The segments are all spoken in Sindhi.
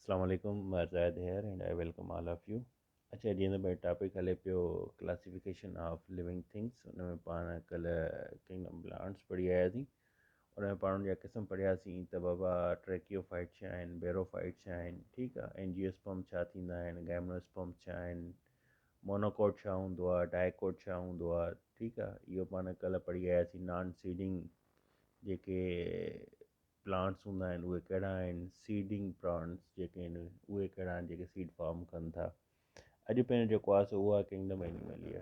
اسلام عليڪم Mehr Zahid here and I welcome all of you. اچا جيئن ته ڀائي ٽاپڪ هلي پيو ڪلاسيفڪيشن آف لونگ ٿنگس، ان ۾ پاڻ ڪلهه ڪنگڊم پلانٽس پڙهي آياسين. ان ۾ پاڻ ان جا قسم پڙهياسين ته بابا ٽريڪيوفائٽ ڇا آهن، بيروفائٽ ڇا آهن، ٺيڪ آهي، اينجيوسپرم ڇا ٿيندا آهن، گائمنوسپرم ڇا آهن، مونوڪوٽ ڇا هوندو آهي، ڊائڪوٽ ڇا هوندو آهي، ٺيڪ آهي. اهو پاڻ ڪلهه پڙهي آياسين. نان سيڊنگ جيڪي پلانٽس هوندا آهن اهي ڪهڙا آهن، سيڊنگ پلانٽس جيڪي آهن اهي ڪهڙا آهن جيڪي سيڊ فارم ڪن ٿا. اڄ پهريون جيڪو آهي سو اهو آهي ڪنگڊم اينيميليا.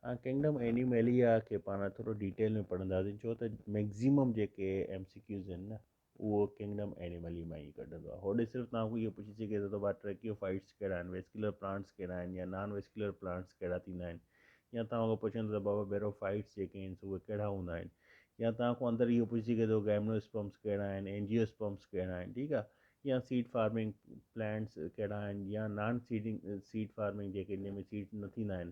هاڻ ڪنگڊم اينيميليا کي پاڻ ٿورو ڊيٽيل ۾ پڙهنداسين، ڇو ته ميڪزيمم جيڪي ايم سي ڪيوز آهن نه اهو ڪنگڊم اينيملي مان ئي ڪڍندو آهي. هوڏي صرف توهان کي اهو پڇي سگهي ٿو ته ڀاء ٽريڪيوفائٽس ڪهڙا آهن، ويسڪيولر پلانٽس ڪهڙا آهن يا نان ويسڪيولر پلانٽس ڪهڙا ٿيندا آهن، يا توهان کان پڇن ته بابا بيروفائٽس جيڪي آهن سو اهي ڪهڙا هوندا آهن، يا توهان کان اندر اهو پڇي سگهي ٿو گائمنوسپرمس ڪهڙا آهن، اينجيوسپرمس ڪهڙا آهن، ٺيڪ آهي، يا سيڊ فارمنگ پلانٽس ڪهڙا آهن، يا نان سيڊنگ سيڊ فارمنگ جيڪي جنهن ۾ سيڊ نه ٿيندا آهن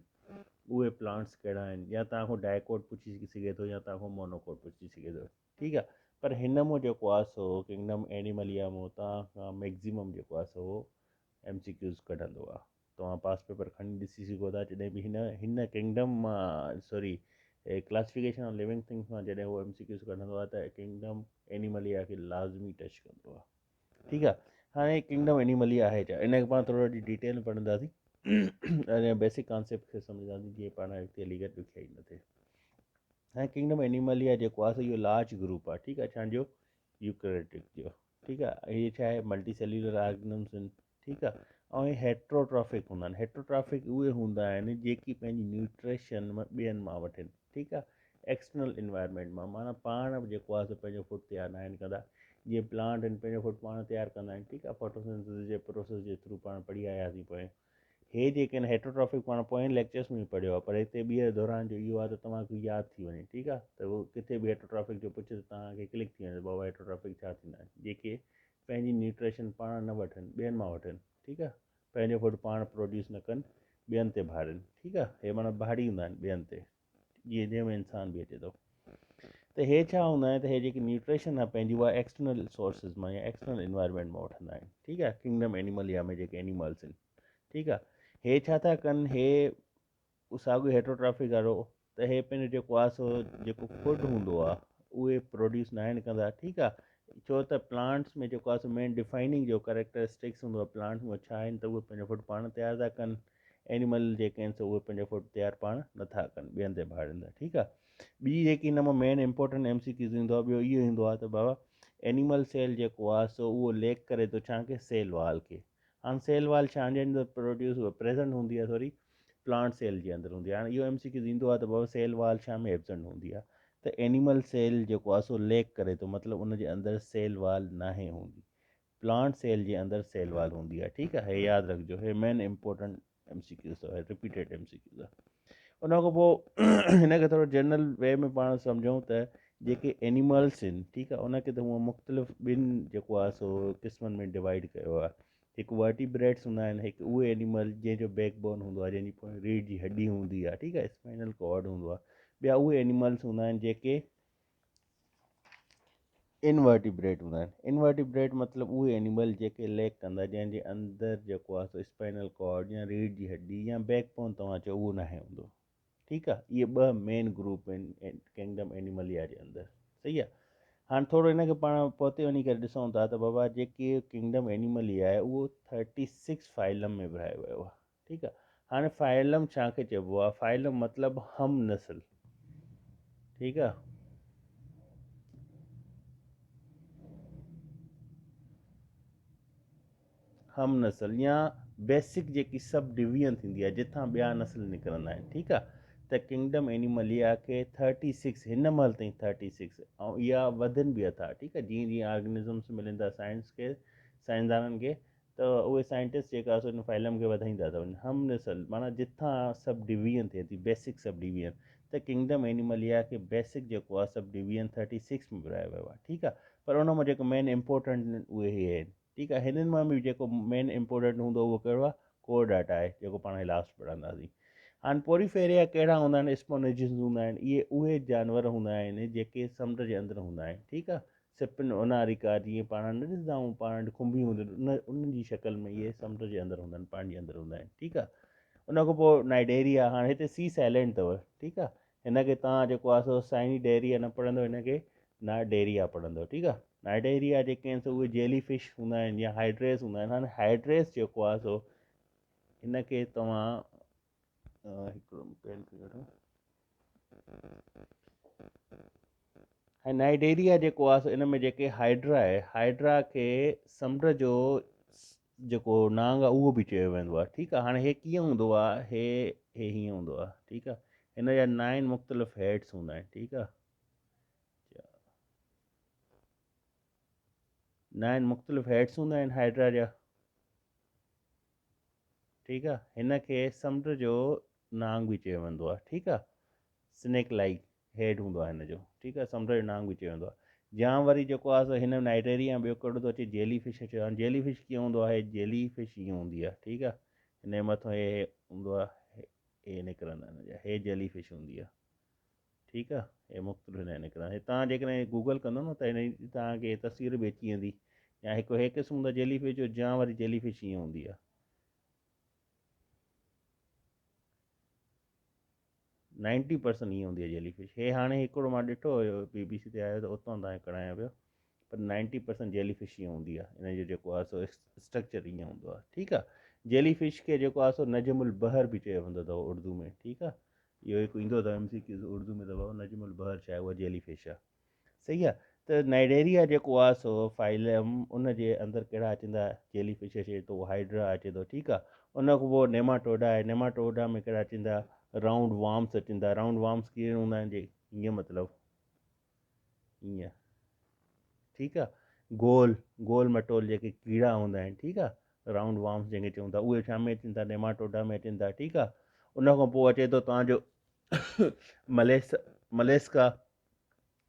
اهي پلانٽس ڪهڙا آهن، يا توهان کان ڊائڪوٽ پڇي سگهي ٿو يا توهان کان مونوڪوٽ پڇي سگهي ٿو، ٺيڪ آهي. پر هن مون جيڪو آهي سو ڪنگڊم اينيمليا مون توهان کان ميڪزيمم جيڪو آهي سو ايم سي ڪيوز ڪڍندو آهي. توهان پاس پيپر کڻي ڏسي سگهو ٿا جڏهن به هن هن ڪنگڊم مان sorry classification of living things مان جڏهن هو ايم سي ڪيوز ڪڍندو آهي ته ڪنگڊم اينيمليا کي لازمي ٽچ ڪندو آهي. ٺيڪ آهي، هاڻي ڪنگڊم اينيمليا آهي ڇا، ان کي پاڻ ٿورو ڊيٽيل ۾ پڙهنداسين ۽ بيسڪ ڪانسيپٽ کي سمجهنداسين جيئن پاڻ اڳتي هلي ڪري ڏکيائي نه ٿئي. هاڻي ڪنگڊم اينيمليا جيڪو آهي سو اهو لارج گروپ آهي، ٺيڪ آهي، ڇا جو يوڪريٽڪ جو، ٺيڪ آهي، هي ڇا آهي ملٽي سيلولر آرگنزمس آهن، ٺيڪ آ، ۽ هي هيٽروٽرافڪ هوندا آهن. هيٽروٽرافڪ اهي هوندا آهن جيڪي پنهنجي نيوٽريشن ٻين مان وٺن، ٺيڪ آ، ايڪسٽرنل انوائرمينٽ مان، معنيٰ پاڻ به جيڪو آهي سو پنهنجو فوڊ تيار ناهن ڪندا. جيئن پلانٽ آهن پنهنجو فوڊ پاڻ تيار ڪندا آهن، ٺيڪ آ، فوٽوسنٿيسز جي پروسيس جي ٿرو پاڻ پڙهي آياسين پوئين. هي جيڪي آهن هيٽروٽرافڪ پاڻ پوئين ليڪچرس ۾ پڙهيو آهي، پر هتي ٻيهر دهرائڻ جو اهو آهي ته توهان کي ياد ٿي وڃي، ٺيڪ آ، ته هو ڪٿي به هيٽروٽرافڪ جو پڇي ته توهان کي ڪلڪ ٿي وڃي ته بابا هيٽروٽرافڪ ڇا ٿيندا آهن، جيڪي پنهنجي نيوٽريشن پاڻ نه وٺن ٻين مان وٺن، ٺيڪ آ، پنهنجو فوڊ پاڻ پروڊيوس نه ڪن ٻين تي ڀاڙين، ٺيڪ آ، هي معنيٰ ڀاڙي هوندا آهن ٻين تي، جيئن جنهن ۾ انسان به اچي ٿو. ته هي ڇا هوندا آهن ته هي جيڪي نيوٽريشن آهي پنهنجي اها ايڪسٽرنل سورسز مان يا ايڪسٽرنل انوائرمينٽ مان وٺندا آهن، ٺيڪ آ، ڪنگڊم اينيمليا ۾ جيڪي اينيملس آهن، ٺيڪ آ، هي ڇا ٿا ڪن، هي ساڳيو هيٽروٽرافڪ وارو ته هي پنهنجو جيڪو آهي سو جيڪو فوڊ هوندو آهي اهي پروڊيوس ناهن ڪندا، ٺيڪ آهي، ڇو ته پلانٽس ۾ جيڪو آهي سو مين ڊفائننگ جو ڪريڪٽرسٽڪس هوندو آهي پلانٽس ۾ ڇا آهن ته اهي پنهنجو فوڊ پاڻ تيار ٿا ڪن، اينيمل جيڪي آهن سو اهي پنهنجو فوڊ تيار پاڻ نٿا ڪن ٻين تي ڀاڙين ٿا، ٺيڪ آهي. ٻي جيڪي هن مان مين امپورٽنٽ ايم سي ڪيوز ايندو آهي ٻيو اهو ايندو آهي ته بابا اينيمل سيل جيڪو آهي سو اهو ليڪ ڪري ٿو ڇا کي، سيل وال کي. هاڻ سيل وال ڇا جي اندر پروڊيوس پريزنٽ هوندي آهي، سوري پلانٽ سيل جي اندر هوندي آهي. هاڻ اهو ايم سي ڪيوز ايندو آهي ته بابا سيل وال ڇا ۾ ايبسنٽ هوندي آهي، ته اينيمل سيل جيڪو آهي سو ليڪ ڪري ٿو، مطلب ان جي اندر سيل وال ناهي هوندي، پلانٽ سيل جي اندر سيل وال هوندي آهي، ٺيڪ آهي، هي ياد رکجو، هي مين امپورٽنٽ ايم سي ڪيوز اٿو، رپيٽيڊ ايم سي ڪيوز آهي. ان کان پوء هن کي ٿورو جنرل وي ۾ پاڻ سمجهون ته جيڪي اينيملس آهن، ٺيڪ آهي، ان کي ته هونء مختلف ٻن جيڪو آهي سو قسمن ۾ ڊوائيڊ ڪيو آهي. هڪ ورٽيبريٽس هوندا آهن، هڪ اهي اينيمل جنهن جو بيڪ بون هوندو آهي، جنهن جي پوئين ريڙهه جي هڏي هوندي آهي، ٺيڪ آهي، اسپائنل ڪارڊ هوندو آهي. ٻيا اهي اينيملس هوندا آهن جيڪي انورٽيبريٽ هوندا آهن. انورٽيبريٽ مطلب اهي اينيمل جيڪي ليڪ ڪندا، جنهن جي اندر جيڪو آهي سو اسپائنل ڪارڊ يا ريڙهه جي هڏي يا بيڪ بون توهان چئو اهو ناهي هوندو، ٺيڪ آهي. اهي ٻه مين گروپ آهن ڪنگڊم اينيمليا جي اندر، صحيح آهي. هاڻ ٿورو هن کي پاڻ پوئتي وڃي ڪري ڏسون ٿا ته بابا جيڪي ڪنگڊم اينيمليا آهي اهو 36 فائلم ۾ ورهايو ويو آهي، ٺيڪ آ. هاڻي فائلم ڇا کي چئبو آ؟ فائلم مطلب هم نسل، ٺيڪ آ. هم نسل يا بيسڪ جيڪي سب ڊويزن ٿيندي آ جتان ٻيا نسل نڪرندا آهن، ٺيڪ آ. ته ڪنگڊم اينيمليا کي 36 هن مهل تائين 36 ۽ اها وڌن به اٿا، ٺيڪ آ، جيئن جيئن آرگنزمس ملن ٿا سائنس کي، سائنسدانن کي، ته اهي سائنٽسٽ جيڪا سو ان فائلم کي وڌائيندا ٿا وڃن. هم نسل معنيٰ جتان سب ڊويزن ٿئي ٿي، بيسڪ سب ڊويزن، ته ڪنگڊم اينيمليا کي بيسڪ جيڪو آهي سب ڊويزن 36 ۾ ورهايو ويو آهي، ٺيڪ آهي. پر ان مان جيڪو مين امپورٽنٽ آهن اهي هي آهن، ٺيڪ آهي. هنن مان به جيڪو مين امپورٽنٽ هوندو اهو ڪهڙو آهي؟ ڪورڊاٽا آهي، جيڪو پاڻ هي لاسٽ پڙهنداسين. هاڻ پوريفيريا ڪهڙا هوندا آهن؟ اسپونجز هوندا آهن. اهي اهي جانور هوندا آهن جيڪي سمنڊ جي اندر هوندا آهن، ٺيڪ آهي. سپن اوناريڪا جيئن پاڻ نه ڏسندا آهيون پاڻ وٽ کنڀيون هونديون آهن ان انهن جي شڪل ۾ اهي سمنڊ جي اندر هوندا آهن پاڻي جي اندر هوندا آهن ٺيڪ آهي ان کان پوء نائيڊيريا هاڻي هتي سي سائلينٽ اٿو ٺيڪ آهي هن کي تان جيڪو آهي سو سائني ڊيريا نه پڙهندو هن کي نائيڊيريا پڙهندو ٺيڪ آهي نائيڊيريا جيڪي آهن سو اهي جيلي فش هوندا آهن يا هائيڊريس هوندا آهن هاڻي هائيڊريس جيڪو آهي سو هن کي توهان هڪڙو پين کي وٺو ۽ نائيڊيريا جيڪو آهي سو ان ۾ جيڪي هائيڊرا آهي هائيڊرا کي سمنڊ جو جيڪو نانگ آهي اهو به چيو ويندو آهي ٺيڪ آهي هاڻي هي ڪيئن هوندو آهي هي هي هيئن هوندو آهي ٺيڪ آهي هن جا نائن مختلف هيڊس هوندا آهن ٺيڪ آهي نائن مختلف هيڊس هوندا آهن هائيڊرا جا ٺيڪ آ هن کي سمنڊ جو نانگ به چيو ويندو آ ٺيڪ آ سنيڪ لائيڪ هيڊ هوندو آ هن جو ٺيڪ آ سمنڊ جو نانگ به چيو ويندو آ يا وري جيڪو آ سو هن نائيٽيريا ٻيو ڪهڙو ٿو اچي جيلي فش اچي هاڻي جيلي فش ڪيئن هوندو آهي جيلي فش ائين هوندي آ ٺيڪ آ هن جي مٿو هي هوندو آ هي نڪرندا هن جا هي جيلي فش هوندي آ ٺيڪ آ هي مختلف هن جا نڪرندا هي تان جيڪڏهن گوگل ڪندو نه ته هن جي توهان کي تصوير به اچي ويندي يا هڪ هي قسم هوندو جيلي فش جو يا وري جيلي فش ائين هوندي آ نائنٽي پرسنٽ ائين هوندي آ جيلي فش هي هاڻي هڪڙو مان ڏٺو هيو بي بي سي تي آيو ته اتان تان ڪرايان پيو پر نائنٽي پرسنٽ جيلي فش ائين هوندي آ ان جو جيڪو آ سو اسٽرڪچر ائين هوندو آ ٺيڪ آ جيلي فش کي جيڪو آ سو نجم البحر به چيو ويندو اٿو اردو ۾ ٺيڪ آ اهو هڪ ايندو اٿو ايم سي ڪيوز اردو ۾ اٿو نجم البحر ڇا آهي اها جيلي فش آهي صحيح آهي ته نائيڊيريا جيڪو آهي سو فائلم ان جي اندر ڪهڙا اچن ٿا جيلي فش اچي ٿو هائيڊرا اچي ٿو ٺيڪ آهي ان کان پوء نيماٽوڊا آهي نيماٽوڊا ۾ ڪهڙا اچن ٿا رائونڊ وارمس اچن ٿا رائونڊ وارمس ڪيئن هوندا آهن جي ائين مطلب ائين ٺيڪ آ گول گول مٽول جيڪي ڪيڙا هوندا آهن ٺيڪ آ رائونڊ وارمس جنهن کي چئون ٿا اهي ڇا ۾ اچن ٿا نيماٽوڊا ۾ اچن ٿا ٺيڪ آ ان کان پوء اچي ٿو توهان جو مليس مليسڪا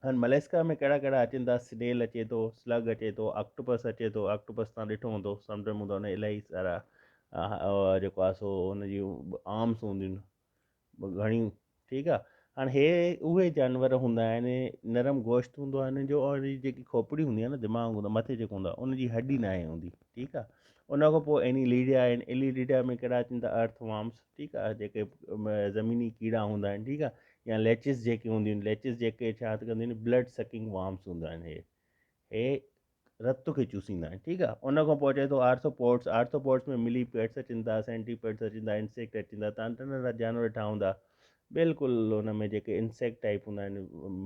هاڻي مليسڪا ۾ ڪهڙا ڪهڙا اچن ٿا سنيل اچي ٿو سلگ اچي ٿو آڪٽوپس اچي ٿو آڪٽوپس تان ڏٺو هوندو سمنڊ ۾ هوندو ان الاهي سارا جيڪو آ سو ان جون آرمس هونديون آهن گهڻيون ٺيڪ آ هاڻي هي اهي جانور هوندا آهن نرم گوشت هوندو آهي هنن جو اور جيڪي کوپڙي هوندي آهي نه دماغ هوندو مٿي جيڪو هوندو آهي ان جي هڏي ناهي هوندي ٺيڪ آ ان کان پوء اينيليڊيا آهن اينيليڊيا ۾ ڪهڙا اچن ٿا ارٿ وارمس ٺيڪ آ جيڪي زميني ڪيڙا هوندا آهن ٺيڪ آ يا ليچز جيڪي هونديون آهن ليچز جيڪي ڇا ڪنديون آهن بلڊ سڪنگ وارمس هوندا آهن هي هي رت کي چوسيندا آهن ٺيڪ آهي ان کان پوء اچي ٿو آرٿوپوڊس آرٿوپوڊس ۾ ملي پيڊس اچن ٿا سينٽي پيڊس اچن ٿا انسيڪٽ اچن ٿا تان ننڍا ننڍا جانور ڏٺا هوندا بلڪل ان ۾ جيڪي انسيڪٽ ٽائپ هوندا آهن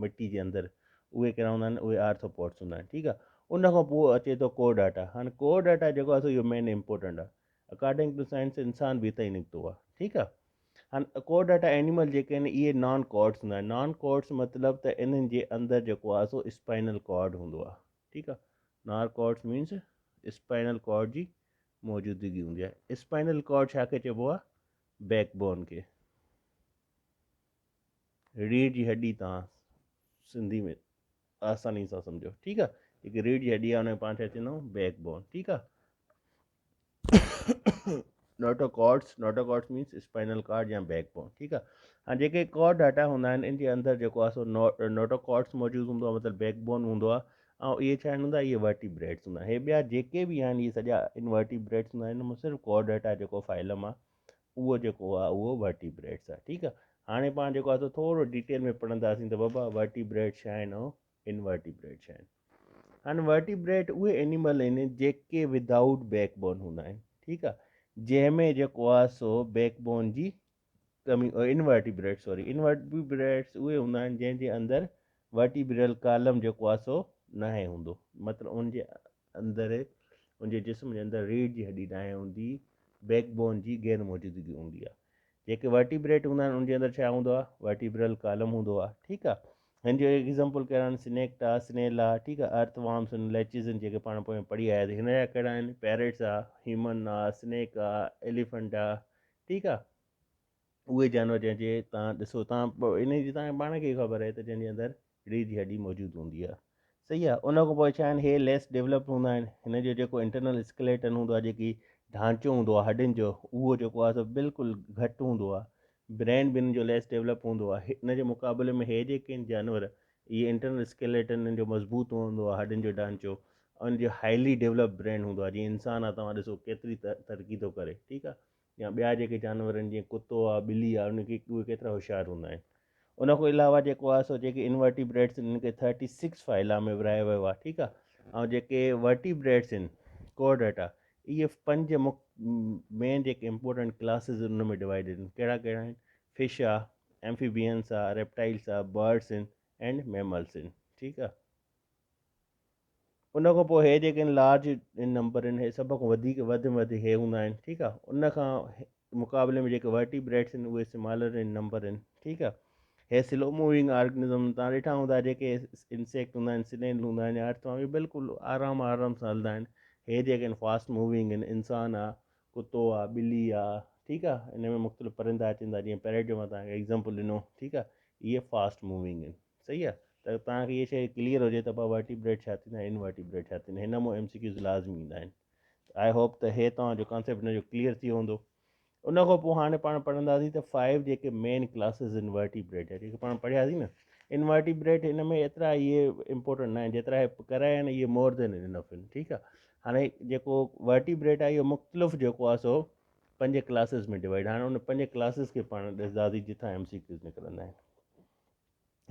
مٽي جي اندر اهي ڪهڙا هوندا آهن اهي آرٿوپوڊس هوندا آهن ٺيڪ آهي ان کان پوء اچي ٿو ڪورڊاٽا هاڻي ڪورڊاٽا جيڪو آهي سو اهو مين امپورٽنٽ آهي اڪارڊنگ ٽو سائنس انسان به اتان ئي نڪتو آهي ٺيڪ آهي هاڻي ڪورڊاٽا اينيمل جيڪي آهن اهي نان ڪارڊس هوندا آهن نان ڪارڊس مطلب ته انهن جي اندر جيڪو آهي سو اسپائنل ڪارڊ هوندو آهي ٺيڪ آهي نان ڪارڊس مينس اسپائنل ڪارڊ جي موجودگي هوندي آهي اسپائنل ڪارڊ ڇا کي چئبو آهي بيڪ بون کي ريڙهه جي هڏي تان سنڌي ۾ آساني سان سمجهو ٺيڪ آهي جيڪي ريڙهه جي هڏي آهي ان کي پاڻ ڇا چوندا آهيون بيڪ بون ٺيڪ آهي نوٽوڪارڊس نوٽوڪارڊس مينس اسپائنل ڪارڊ يا بيڪ بون ٺيڪ آهي هاڻي جيڪي ڪارڊ ڊاٽا هوندا آهن ان جي اندر جيڪو آهي سو نوٽوڪارڊس موجود هوندو آهي مطلب بيڪ بون هوندو آهي ۽ اهي ڇا آهن هوندا اهي ورٽيبريٽس هوندا آهن هي ٻيا جيڪي به آهن اهي سڄا انورٽيبريٽس هوندا آهن صرف ڪارڊ ڊاٽا جيڪو فائلم آهي اهو جيڪو آهي اهو ورٽيبريٽس آهي ٺيڪ آهي هاڻي پاڻ جيڪو آهي سو ٿورو ڊيٽيل ۾ پڙهنداسين ته بابا ورٽيبريٽس ڇا آهن ۽ انورٽيبريٽ ڇا آهن. هاڻي ورٽيبريٽ اهي اينيمل آهن جيڪي ودائوٽ بيڪ بون هوندا آهن ٺيڪ آهي جنهن ۾ جيڪو آهي سو بيڪ بون جي ڪمي انورٽيبريٽ سوري انورٽيبريٽس اهي هوندا آهن جنهن جي اندر ورٽيبرل ڪالم جيڪو آهي سو ناهي هوندو مطلب ان جي اندر ان جي جسم جي اندر ريڙهه جي هڏي ناهي هوندي، بيڪ بون جي غير موجودگي هوندي آهي. جيڪي ورٽيبريٽ هوندا آهن ان جي اندر ڇا هوندو آهي؟ ورٽيبرل ڪالم هوندو آهي، ٺيڪ آهي. هن جو ايگزامپل ڪهڙا آهن؟ سنيڪ آهي، سنيل آهي، ٺيڪ آهي، ارٿ وارمس آهن، ليچز آهن جيڪي پاڻ پويان پڙهي آياسين. هن جا ڪهڙا آهن؟ پيرٽس آهي، هيومن آهي، سنيڪ آهي، ايليفنٽ آهي، ٺيڪ آهي. اهي جانور جنهن جي تان ڏسو تان انهي جي تان پاڻ کي خبر آهي ته جنهن جي اندر ريڙهه جي هڏي موجود هوندي آهي صحيح آهي ان کان پوء ڇا آهن هي ليس ڊيولپ هوندا آهن هن جو جيڪو انٽرنل اسڪليٽن هوندو آهي جيڪي ڍانچو هوندو آهي هڏين جو اهو جيڪو آهي سو بلڪل گهٽ هوندو آهي برين به هن جو ليس ڊيولپ هوندو آهي هن جي مقابلي ۾ هي جيڪي آهن جانور اهي انٽرنل اسڪيليٽن انهن جو مضبوط هوندو آهي هڏين جو ڍانچو ۽ ان جو هائلي ڊيولپ برين هوندو آهي جيئن انسان آهي توهان ڏسو ڪيتري ترقي ٿو ڪري ٺيڪ آهي يا ٻيا جيڪي جانور آهن جيئن ڪتو آهي ٻلي آهي ان کي اهي ڪيترا هوشيار هوندا آهن. ان کان علاوه جيڪو آهي سو جيڪي انورٽيبريٽس آهن انهن کي 36 فائلا ۾ ورهايو ويو آهي ٺيڪ آهي ۽ جيڪي ورٽيبريٽس آهن ڪورڊاٽا اهي پنج مين جيڪي امپورٽنٽ ڪلاسز ان ۾ ڊوائيڊ آهن ڪهڙا ڪهڙا آهن فش آ ايمفيبينس آ ريپٽائلس آ برڊس آهن اينڊ ميملس آهن ٺيڪ آ ان کان پوء هي جيڪي آهن لارج ان نمبر آهن هي سڀ کان وڌيڪ وڌ ۾ وڌ هي هوندا آهن ٺيڪ آ ان کان مقابلي ۾ جيڪي ورٽيبريٽس آهن اهي سمالر ان نمبر آهن ٺيڪ آ هي سلو موونگ آرگنزم تان ڏٺا هوندا جيڪي انسيڪٽ هوندا آهن سنيل هوندا آهن يا ارٿ اهي بلڪل آرام آرام سان هلندا آهن هي جيڪي آهن فاسٽ موونگ آهن انسان آ ڪتو آ ٻلي آ ٺيڪ آ ان ۾ مختلف پرندا اچن ٿا جيئن پيرٽ جو مان توهان کي ايگزامپل ڏنو ٺيڪ آ اهي فاسٽ موونگ آهن صحيح آ ته توهان کي اها شيء ڪليئر هجي ته ڀاء ورٽيبريٽ ڇا ٿيندا آهن انورٽيبريٽ ڇا ٿيندا آهن هن مان ايم سي ڪيوز لازمي ايندا آهن I hope ته هي توهان جو ڪانسيپٽ هن جو ڪليئر ٿي ويو هوندو. ان کان پوء هاڻي پاڻ پڙهنداسين ته فائيو جيڪي مين ڪلاسز انورٽيبريٽ جا جيڪي پاڻ پڙهياسين نه انورٽيبريٽ ان ۾ ايترا اهي امپورٽنٽ نه آهن جيترا هي ڪرايا آهن اهي مور دين انف آهن ٺيڪ آهي هاڻي جيڪو ورٽيبريٽ آهي اهو مختلف جيڪو آهي سو پنج ڪلاسز ۾ ڊوائيڊ هاڻي ان پنج ڪلاسز کي پاڻ ڏسنداسين جتان ايم سي ڪيوز نڪرندا آهن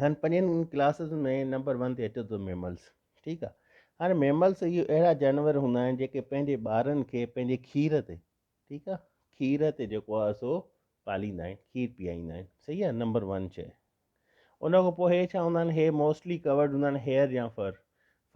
هاڻي پنجن ڪلاسز ۾ نمبر ون تي اچي ٿو ميملس ٺيڪ آهي هاڻي ميملس اهي اهڙا جانور هوندا آهن جيڪي پنهنجي ٻارن کي پنهنجي کير تي ٺيڪ آ کير تي جيڪو آ سو پاليندا آهن کير پيائيندا آهن صحيح آ نمبر ون شي ان کان پوء هي ڇا هوندا آهن هي موسٽلي ڪورڊ هوندا آهن هيئر يا فر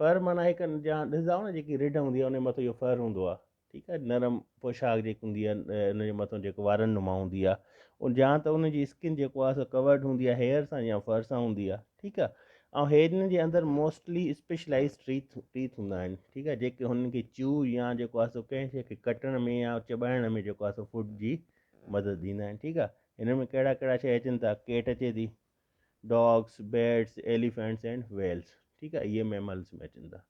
فر معنيٰ هڪ جا ڏسندا آهيو نه جيڪي رڍ هوندي آهي ان جي مٿو اهو فر هوندو آهي ٺيڪ آهي نرم پوشاڪ جيڪي هوندي آهي ان جي مٿو جيڪو وارن نما هوندي آهي ان جا ته ان جي اسڪن جيڪو آهي سو ڪورڊ هوندي آهي هيئر سان يا فر سان هوندي آهي ٺيڪ آهي ۽ هيرن جي اندر موسٽلي اسپيشلائيزڊ ٽيٿ ٽيٿ هوندا آهن ٺيڪ آهي جيڪي هنن کي چو يا جيڪو آهي سو ڪنهن شيء کي ڪٽڻ ۾ يا چٻائڻ ۾ جيڪو آهي سو فوڊ جي مدد ڏيندا آهن ٺيڪ آهي هنن ۾ ڪهڙا ڪهڙا شيء اچن ٿا ڪيٽ اچي ٿي dogs beats elephants and Wales ٺيڪ آهي اهي ميملس ۾ اچن ٿا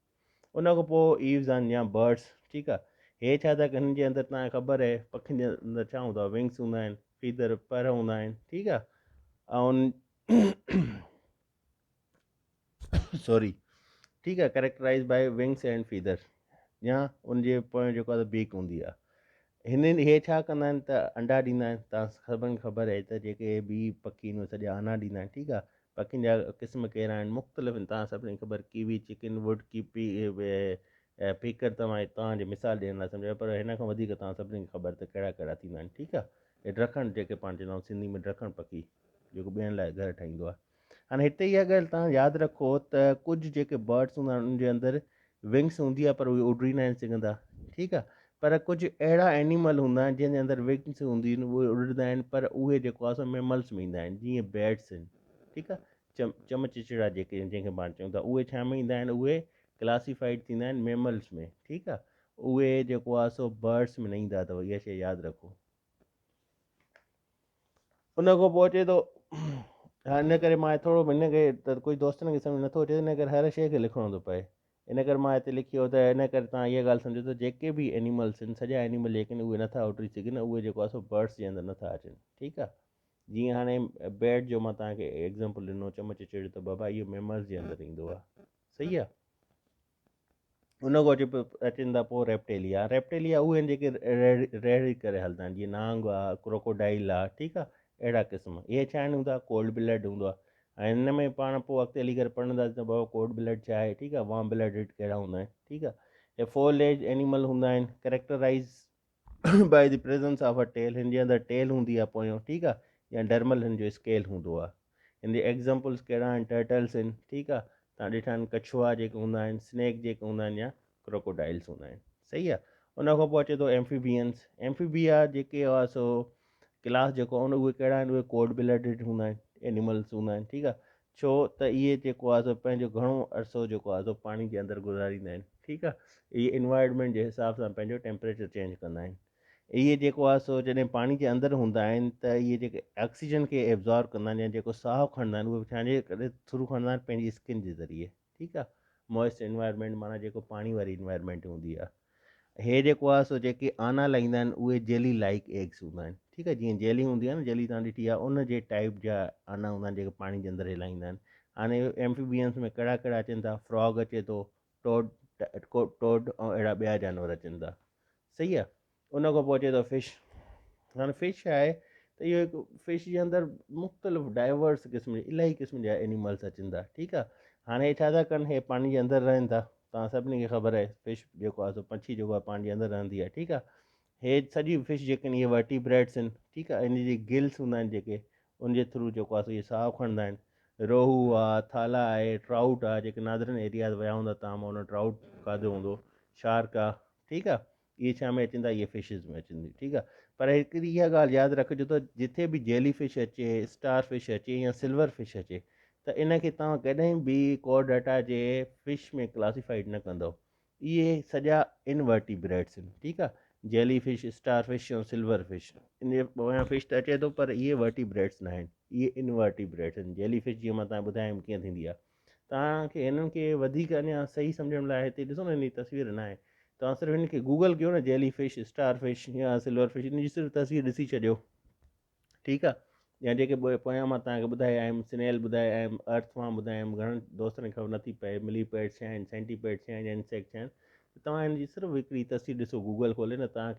ان کان پوء ايوز آهن يا برڊس ٺيڪ آهي هي ڇا ٿا ڪن هن جي اندر توهان کي خبر آهي پکين جي اندر ڇا هوندو آهي ونگس هوندا آهن فيدر پر هوندا آهن ٺيڪ آهي ۽ سوري ٺيڪ آهي ڪريڪٽرائز باء ونگس اينڊ فيدر يا ان جي پويان جيڪو آهي بيڪ هوندي آهي هنن هي ڇا ڪندا آهن ته انڊا ڏيندا آهن تان سڀن کي خبر آهي ته جيڪي به پکي آهن اهي سڄا آنا ڏيندا آهن ٺيڪ آهي پکين جا قسم ڪهڙا آهن مختلف آهن تان سڀني کي خبر ڪيوي چڪن ووڊ ڪيپي پيڪر توهان توهان جي مثال ڏيڻ لاء سمجهايو پر هن کان وڌيڪ توهان سڀني کي خبر ته ڪهڙا ڪهڙا ٿيندا آهن ٺيڪ آهي ڊکڻ جيڪي پاڻ چوندا آهيون سنڌي ۾ ڊکڻ پکي جيڪو ٻين لاء گهر ٺاهيندو آهي. هاڻي هتي اها ڳالهه توهان ياد رکو ته ڪجهه جيڪي برڊس هوندا آهن انهن جي اندر ونگس هوندي آهي پر اهي اڏري ناهن سگهندا ٺيڪ آهي پر ڪجهه اهڙا اينيمل هوندا آهن جنهن جي اندر ونگس هوندي آهن اهي اڏرندا آهن پر اهي جيڪو آهي سو ميملس ۾ ايندا آهن جيئن بيٽس آهن ٺيڪ آهي چم چم چچڙا جيڪي جنهن کي پاڻ چئون ٿا اهي ڇا ۾ ايندا آهن اهي ڪلاسيفائيڊ ٿيندا آهن ميملس ۾ ٺيڪ آهي اهي جيڪو آهي سو برڊس ۾ نه ايندا اٿو اها شيء ياد رکو. ان کان پوء اچي ٿو ها ان ڪري مان ٿورو ان کي ته ڪجهه دوستن کي سمجهه نٿو اچي ان ڪري هر شيء کي لکڻو ٿو پئي ان ڪري مان هتي لکيو ته ان ڪري تان اها ڳالهه سمجهو ته جيڪي به اينيملس آهن سڄا اينيمل جيڪي آهن اهي نٿا اڏري سگهن اهي جيڪو آهي سو برڊس جي اندر نٿا اچن ٺيڪ آهي جيئن هاڻي بيڊ جو مان توهان کي ايگزامپل ڏنو چمچ چڙ ته بابا اهو ميملس جي اندر ايندو آهي صحيح آهي ان کان اچي اچن ٿا پوء ريپٽيليا ريپٽيليا اهي آهن جيڪي ريڙهي ڪري هلندا آهن جيئن نانگ آ ڪروڪوڊائل آ ٺيڪ آ اهڙا قسم اهي ڇا آهن هوندا ڪولڊ بلڊ هوندو آ ۽ هن ۾ پاڻ پوء اڳتي هلي ڪري پڙهنداسين ته بابا ڪولڊ بلڊ ڇا آهي ٺيڪ آ وارم بلڊ ڪهڙا هوندا آهن ٺيڪ آ هي فور ليگ اينيمل هوندا آهن characterize by the presence of a tail هن جي اندر ٽيل هوندي آهي پويون ٺيڪ آهي يا ڊرمل هن جو اسڪيل هوندو آهي هن جي ايگزامپلس ڪهڙا آهن ٽرٽلس آهن ٺيڪ آهي تان ڏٺا آهن ڪڇوا جيڪي هوندا آهن سنيڪ جيڪي هوندا آهن يا ڪروڪوڊائلس هوندا آهن صحيح آهي ان کان پوء اچي ٿو ايمفيبينس ايمفيبيا جيڪي آهي سو ڪلاس جيڪو آهي اهي ڪهڙا آهن اهي ڪولڊ بلڊڊ هوندا آهن اينيملس هوندا آهن ٺيڪ آهي ڇو ته اهي جيڪو آهي سو پنهنجو گهڻو عرصو جيڪو آهي سو پاڻي جي اندر گذاريندا آهن ٺيڪ آهي اهي انوائرمينٽ جي حساب سان پنهنجو ٽيمپريچر چينج ڪندا آهن اهي جيڪو آهي سو جڏهن پاڻي جي اندر هوندا آهن ته اهي جيڪي آڪسيجن کي ابزارب ڪندا آهن يا جيڪو ساهه کڻندا آهن اهي ڇا جي ڪري ٿرو کڻندا آهن پنهنجي اسڪن جي ذريعي ٺيڪ آهي موئسٽ انوائرمينٽ معنيٰ جيڪو پاڻي واري انوائرمينٽ هوندي آهي هي جيڪو آهي سو جيڪي آنا لائيندا آهن اهي جيلي لائيڪ ايگس هوندا آهن ٺيڪ آهي جيئن جيلي هوندي آهي نه جيلي تان ڏٺي آهي ان جي ٽائيپ جا آنا هوندا آهن جيڪي پاڻي جي اندر هلائيندا آهن هاڻي ايمفيبينس ۾ ڪهڙا ڪهڙا اچن ٿا؟ فراگ اچي ٿو، ٽوڊ ٽوڊ ۽ اهڙا ٻيا جانور اچن ٿا. صحيح آ. ان کان پوء اچي ٿو فش. هاڻي فش آهي ته اهو هڪ فش جي اندر مختلف ڊائيورس قسم جي الاهي قسم جا اينيملس اچن ٿا. ٺيڪ آ. هاڻي هي ڇا ٿا ڪن؟ هي پاڻي جي اندر رهن ٿا. توهان سڀني کي خبر آهي فش جيڪو آهي سو پڇي جيڪو آهي پاڻي جي اندر رهندي آهي. ٺيڪ آ. هي سڄي فش جيڪي آهن اهي ورٽيبريٽس آهن. ٺيڪ آ. ان جي گلس هوندا آهن جيڪي ان جي ٿرو جيڪو آهي سو اهي ساهه کڻندا آهن. روهو آ، ٿالا آهي، ٽرائوٽ آ، جيڪي نادرن ايرياز ويا هوندا توهان مان انهن ٽرائوٽ کاڌو هوندو، شارڪ آ، ٺيڪ آ، اهي ڇا ۾ اچن ٿا اهي فشز ۾ اچن ٿيون، ٺيڪ آ، پر هڪڙي اها ڳالهه ياد رکجو ته جٿي به جيلي فش اچي، اسٽار فش اچي يا سلور فش اچي ته ان کي توهان ڪڏهن به ڪورڊاٽا جي فش ۾ ڪلاسيفائيڊ نه ڪندؤ، اهي سڄا انورٽيبريٽس آهن، ٺيڪ آ، jellyfish, starfish ۽ silverfish, ان جي پويان فش ته اچي ٿو پر اهي ورٽيبريٽس نه آهن، اهي انورٽيبريٽس آهن. جيلي فش جيئن مان توهان کي ٻڌايم ڪيئن ٿيندي آهي، توهان کي هنن کي وڌيڪ اڃا صحيح سمجهڻ لاء هتي ڏسو نه هن جي تصوير نه آهي، توهان صرف هن کي گوگل ڪيو نه جيلي فش، اسٽار فش يا سلور فش، ان جي صرف تصوير ڏسي ڇڏيو، ٺيڪ آ، يا جيڪي پويان مان توهان کي ٻڌائي آيم، سنيل ٻڌائي آيم، ارٿ وارم ٻڌائي آيم، گهڻن دوستن کي خبر نٿي پئي ملي پيڊ ڇا آهن، سينٽي پيڊ ڇا آهن يا انسيڪٽ ڇا آهن، ته توهان هن جي صرف هڪڙي تصوير ڏسو گوگل کولي نه توهان کي.